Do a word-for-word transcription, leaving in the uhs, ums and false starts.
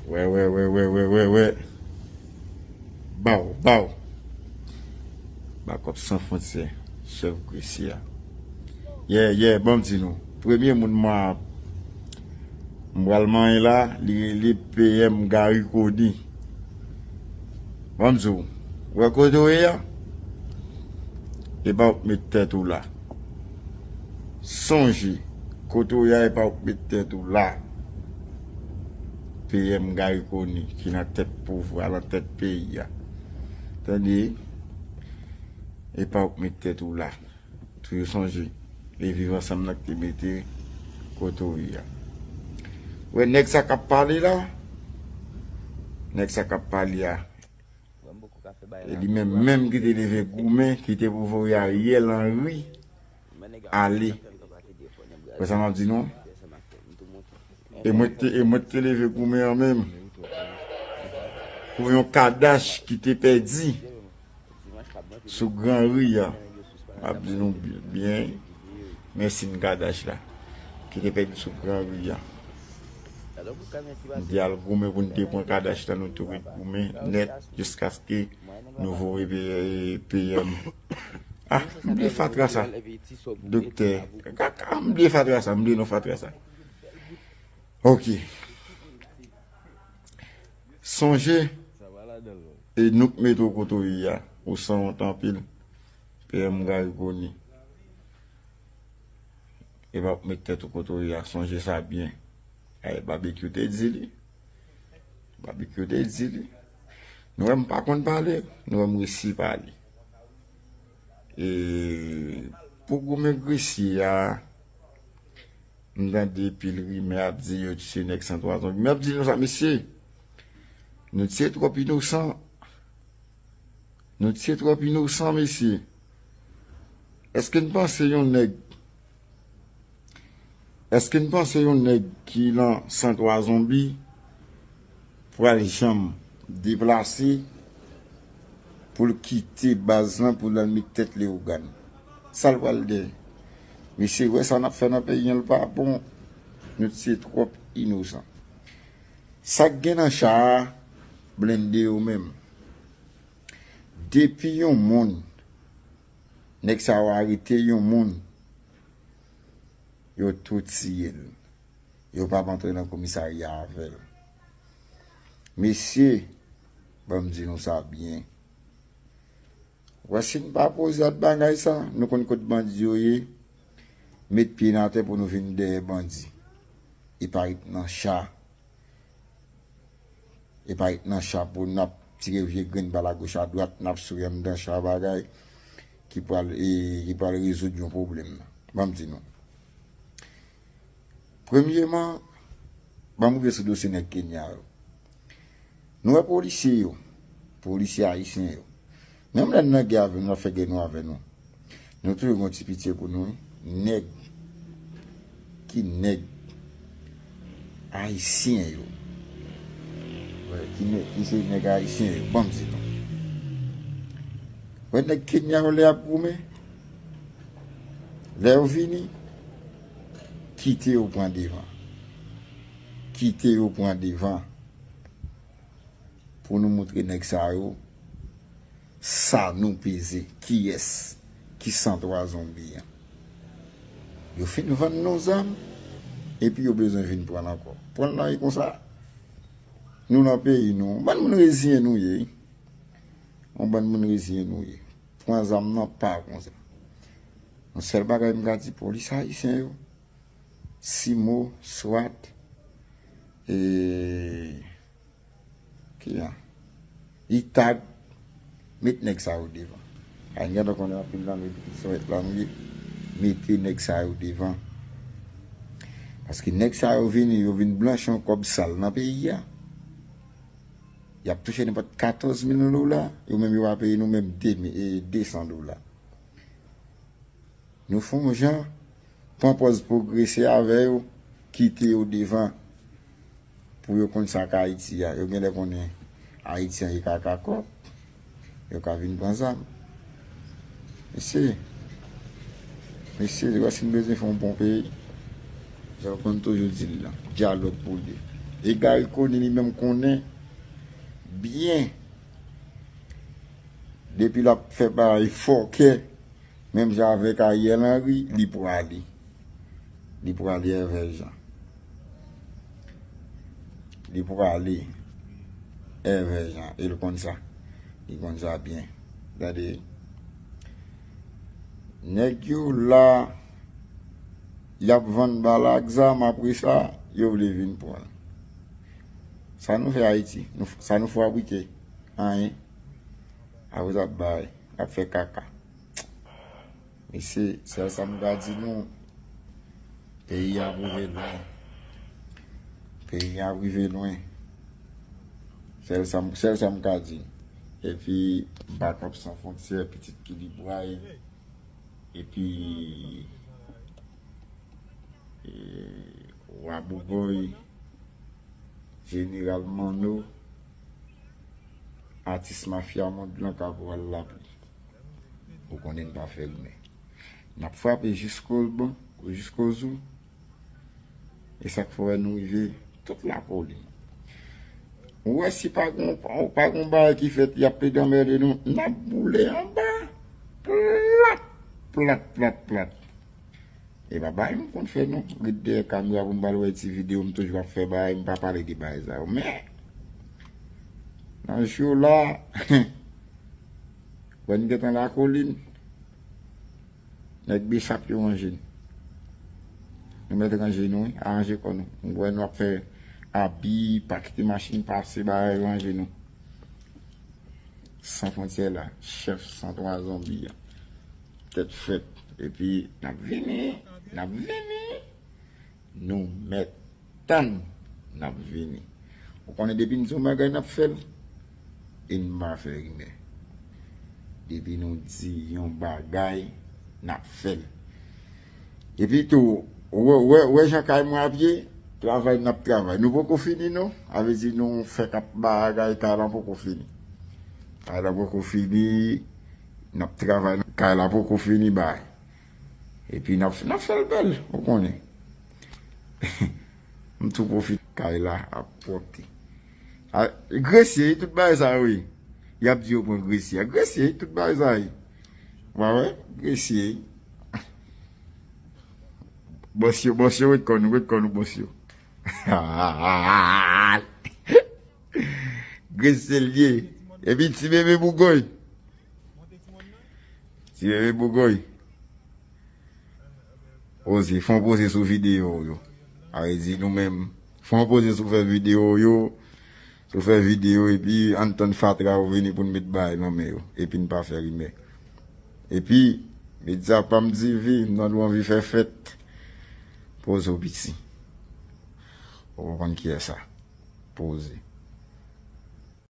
Wè, wè, wè, wè, wè, wè, wè. Baw, baw. Bakòp san fwontyè, chèf Gresi a. Yè, yè, ban m di nou. Premye moun mwen ap, m pral manyen la, li rele P M Garry Conille. Ban m di w, wè kote w ye a? E pa w k met tèt ou la. Sonje, kote w ye a, e pa w k met tèt ou la. P M Garry Conille, ki nan tèt pouvwa, nan tèt peyi a. Tande, e pa w k met tèt ou la. Toujou sonje, e Viv Ansanm nan ki te mete kote w ye a. Wè, nèg sa k ap pale la, nèg sa k ap pale a, e li menm menm ki te leve goumen, ki te pou voye Ariel Henry ale. Wè sa m ap di nou? E mwen te, e mwen te leve goumen an menm. Pou yon Kadash ki te pèdi sou Gran Ri a. M ap di nou byen. Mèsi n Kadash la. Ki te pèdi sou Gran Ri a. M te al goumen pou n te pran Kadash la, nou tou ret goumen nèt jiskaske nou voye P M. Ah, m bliye fatra sa. Doktè. Kaka, m bliye fatra sa, m bliye non fatra sa. Ok. Sonje, e nou k mete w kote w ye a. Ou sanwont anpil. P M Garry Conille. E pa w k met tèt ou kote w ye a. Sonje sa byen. Ay, Babekyou te di li. Babekyou te di li. Nou wè m pa konn pale, nou wè m resi pale. E pou goumen Gresi a, m tande pil rimè ap di yo tiye nèg san twa zonbi. Men ap di nou sa, mesye. Nou tiye twòp inosan. Nou tiye twòp inosan, mesye. Èske n panse yon nèg, èske n panse yon nèg ki lan san twa zonbi pral janm deplase pou l kite baz lan pou l al met tèt Leyogàn? Sa l pral dèyè? Mesye, wè sa n ap fè nan peyi an, l pa bon. Nou tiye twòp inosan. Sa k gen nan cha a, blende yo menm. Depi yon moun, nèg sa yo arete yon moun, yo tou tiye l. Yo p ap antre nan komisarya avè l. Mesye, ban m di nou sa byen. Wè si n pa poze ak bagay sa, nou konn kot bandi yo ye, met pye n atè pou nou vin dèyè bandi. E pa ret nan cha. E pa ret nan cha pou n ap tire vye grenn bal agoch adwat, n ap souri anndan cha bagay ki pral, e, ki pral rezoud yon pwoblèm nan. Ban m di nou. Premyeman, ban m rive sou dosye nèg Kenya yo. Nou wè polisye yo, polisye ayisyen yo. Menm lè n nan gè avè nou, n ap fè gè nou avè nou. Nou toujou gen yon ti pitye pou nou, wi. Nèg ki nèg ayisyen yo. Wè, ki nèg, ki se nèg ayisyen yo. Ban m di nou. Wè nèg Kenya yo lè y ap goumen. Lè yo vini, kite yo pran devan. Kite yo pran devan. Pou nou montre nèg sa yo sa nou peze, kiyès ki san twa zonbi an. Yo fin vann nou zam, epi yo bezwen vin pran l ankò. Pran l nan e konsa. Nou nan peyi nou, yon bann moun reziyen nou ye. Yon bann moun reziyen nou ye. Pran zam nan pa konsa. Yon sèl bagay m ka di polis ayisyen yo, Simo, swat, e, ki an? Itag, met nèg sa yo devan. Ay, n gentan konnen anpil nan nou epi swat la nou ye. Mete nèg sa yo devan. Paske nèg sa yo vini, yo vin blanchi yon kòb sal nan peyi a. Y ap touche nenpòt katòz mil dola, yo menm yo pa peye nou menm de mil, e, de san dola. Nou fè yon jan, pran pòz pwogrese avè yo, kite yo devan pou yo konn sa k Ayiti a. Yo genlè konnen Ayiti an e kaka kòb, yo ka vin pran zam. Mesye, mesye, wè si n bezwen fè yon bon peyi, jan w konn toujou di l lan, dyalòg pou de. E Garry Conille li menm konnen byen, depi l ap fè bagay fòkè, menm jan avèk Ariel Henry, li prale. Li prale Hervé Jean. Li prale Hervé Jean. E l konn sa. Li konn sa byen. Gade. Nèg yo la, y ap vann bal ak zam, apre sa, yo vle vin pran l. Sa nou fè Ayiti? Nou, sa nou fabrike? Anyen. Apre sa, bay, ap fè kaka. Mesye, sèl sa m ka di nou, peyi a ap rive lwen. Peyi a ap rive lwen. Sèl sa m, sèl sa m ka di. Epi, Backup Sans Frontières, pitit Kilibway. Epi, e, Wa Bougòy, Jeneral Manno, atis mafya mond lan, Kaporal Lapli. Ou konnen n pa fè rimè. N ap frape jisko bon, jisko zou. E sa k fè wè nou rive tout lakolin. Ou wè si pa gon, pa gon bagay ki fèt, y ap plede anmède nou, n ap boule anba. Plat, plat, plat, plat. E pa bagay m konn fè non. Ret dèyè kamera pou m pral wè ti videyo, m toujou ap fè bagay, m pa pale de bagay sa yo. Men, nan jou la, wè n gentan lakolin. Nèg Bechap yo ranje n. Nou mèt ranje nou, wi. Aranje kò nou. M wè nou ap fè abi, pa kite machin pase, bagay, ranje nou. Sans Frontières la, chèf san twa zonbi a. Tèt fèt. Epi, n ap vini, n ap vini. Nou mèt tann, n ap vini. Ou konnen depi n di yon bagay, n ap fè l. E n pa fè rimè. Depi nou di yon bagay, n ap fè l. Epi tou, ou wè, wè, wè jan kay mwen ap ye, travay n ap travay. Nou poko fini non. A vle di nou fèk ap bagay, kay lan poko fini. Kay lan poko fini, n ap travay, kay la poko fini bay. Epi n ap, n ap fè l bèl, ou konnen. M tou pwofite kay la ap pwòpte. A, gresye, tout bagay sa yo ye. Y ap di yo pran gresye. Gresye, tout bagay sa ye. Ou pa wè? Gresye. Bòs yo, bòs yo, ret kò nou, ret kò nou, bòs yo. Gresye l ye. Epi ti bebe bougòy. Ti bebe bougòy. Poze, fè yon poze sou videyo w yo. A vle di nou menm. Fè yon poze sou fè videyo w yo. Sou fè videyo epi ann tann fatra yo vini pou n met bagay nan men yo. Epi n pa fè rimè. Epi, medya pa m divi, m nan dwe anvi fè fèt. Poze w piti. Ou konprann kiyès sa. Poze.